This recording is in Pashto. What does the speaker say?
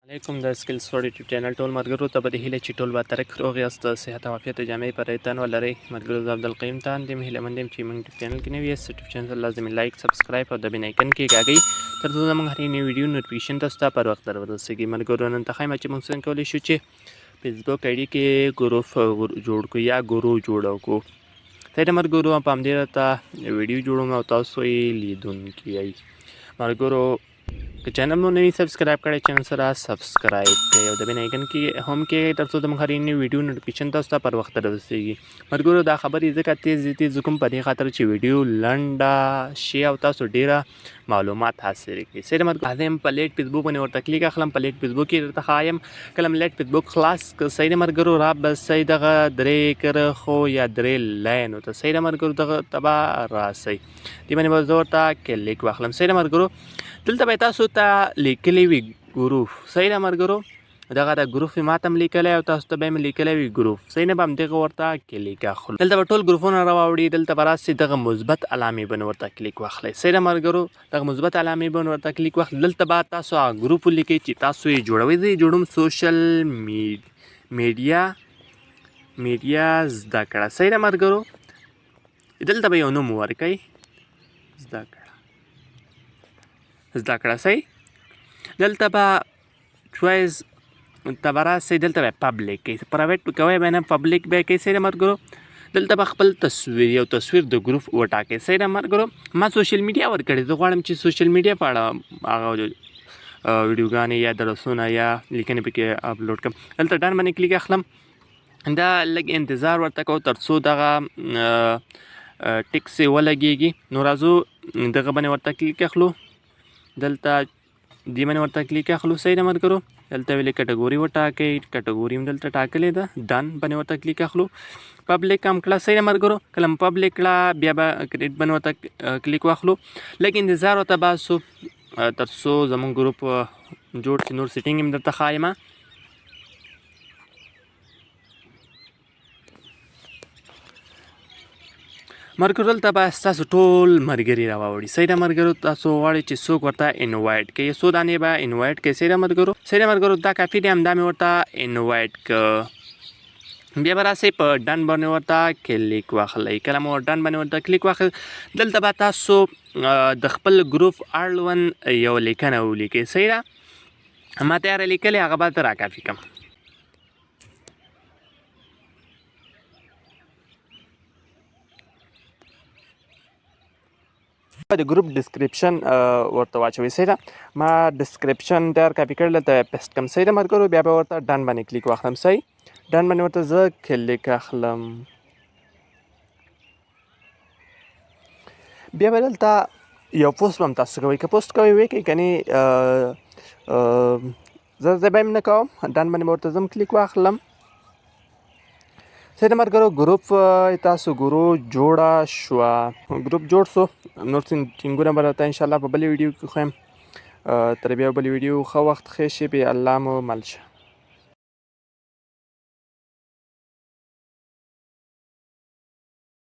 علیکم د سکل سوړ یوټیوب چینل ټول ملګرو ته به د هیله چې ټول به ترک روغ یاست، صحت او عافیت جامې پر تن ولرئ. ملګرو، زه عبدالقیوم تاند یم. هیله مند یم چې موږ یوټیوب چینل کې نوي یاست، یوټیوب چینل لازمي لایک، سبسکرایب او د بیل آیکن کې کاږئ، ترڅو زموږ هرې نوې ویډیو نوټیفیکیشن تاسو ته پر وخت در ورسیږي. ملګرو، نن ته ښایم چې موږ څنګه کولی شو چې فیسبوک آی ډي کې ګروپ جوړ کړو یا ګرو جوړ کړو. صحیح ده ملګرو، په همدې راته ویډیو جوړوم او تاسو یې لیدونکي یئ. ملګرو، که چینل مو نوی سبسکرایب کړی، چینل سره سبسکرایب کړئ او د بیل آیکن کې هم کې، ترڅو د موږ هرې نوې ویډیو نوټیفیکیشن تاسو ته پر وخت رسیږي. ملګرو، دا خبرې ځکه تیز تیز کوم په دې خاطر چې ویډیو لنډه شي او تاسو ډیره معلومات حاصل کړئ. صحیح ده ملګرو، ازم په لیټ فیسبوک باندې ورته کلیک اخلم. په لیټ فیسبوک کې درته ښایم. کله لیټ فیسبوک خلاص که، صحیح ده ملګرو، را بس صحیح دغه درې کرښو یا درې لاین ته، صحیح ده ملګرو، دغه ته به راسئ. دې باندې به زه ورته کلیک واخلم. صحیح ده ملګرو، دلته به تاسو ته لیکلی وي ګروپ. صحیح ده ملګرو، دغه د ګروپ ما ته هم لیکلی او تاسو ته به هم لیکلی وي ګروپ. صحیح نه به همدغه ورته کلیک اخلو. دلته به ټول ګروپونه راوړي. دلته به راسي، دغه مثبت علامې باندې ورته کلیک واخلئ. صحیح ده ملګرو، دغه مثبت علامې باندې ورته کلیک واخلئ. دلته به تاسو هغه ګروپ ولیکئ چې تاسو یې جوړوئ. زه یې جوړوم سوشل میډیا زده کړه. صحیح ده ملګرو، دلته به یو نوم ورکئ، زده کړه، زده کړه. صحیح، دلته به چوایز ته به راسئ. دلته به پبلیک کوي، پرایویټ کوئ به نه، پبلیک به کوي. صحیح ده ملګرو، دلته به خپل تصویر، یو تصویر د ګروپ وټاکئ. صحیح ده ملګرو، ما سوشل میډیا ورکړې. زه غواړم چې سوشل میډیا په اړه هغه ویډیوګانې یا درسونه یا لیکنې پکې اپلوډ کړم. دلته ډن باندې کلیک اخلم. دا لږ انتظار ورته کوو تر څو دغه ټیکس یې ولګېږي. نو راځو، دغه باندې ورته کلیک اخلو. دلته دې باندې ورته کلیک اخلو. صحیح ده ملګرو، دلته ویلې کټګوري وټاکئ. کټګوري هم دلته ټاکلې ده. ډن باندې ورته کلیک اخلو. پبلیک هم کړه. صحیح ده ملګرو، کله هم پبلیک کړه، بیا به کریټ باندې ورته کلیک واخلو. لږ انتظار ورته باسو تر څو زموږ ګروپ جوړ شي. نور سیټینګ هم درته ښایم. ملګرو، دلته به ستاسو ټول ملګري راوړي. صحیح ده ملګرو، تاسو غواړئ چې څوک ورته انوایټ کړئ، څو دانې به انوایټ کړئ. صحیح ده ملګرو، صحیح ده ملګرو، دا کافي دی. همدا مې ورته انوایټ که. بیا به راسئ، په ډن باندې ورته کلیک واخلئ. کله مو ډن باندې ورته کلیک واخلئ، دلته به تاسو د خپل ګروپ اړوند یو لیکنه ولیکئ. صحیح ده، ما تیاره لیکلې، هغه به زه راکاپي کړم. د ګروپ ډیسکریپشن ورته واچوئ. صحیح ده، ما ډیسکریپشن تیار کاپي کړل، دلته پیسټ کړم. صحیح ده ملګرو، بیا به ورته ډن باندې کلیک واخلم. صحیح، ډن باندې ورته زه کلیک اخلم. بیا به دلته یو پوسټ به هم تاسو کوئ. که پوسټ کوئ ویې کوئ، کنې زه به هم نه کوم. ډن باندې به ورته ځم کلیک واخلم. صحیح ده ملګرو، ګروپ تاسو ګورو جوړه شوه، ګروپ جوړ سو. نور سیټینګونه به درته انشاءالله په بلې ویډیو کې ښیم. تر بیا بلې ویډیو، ښه وخت، ښې شېبې، الله مو مل شه.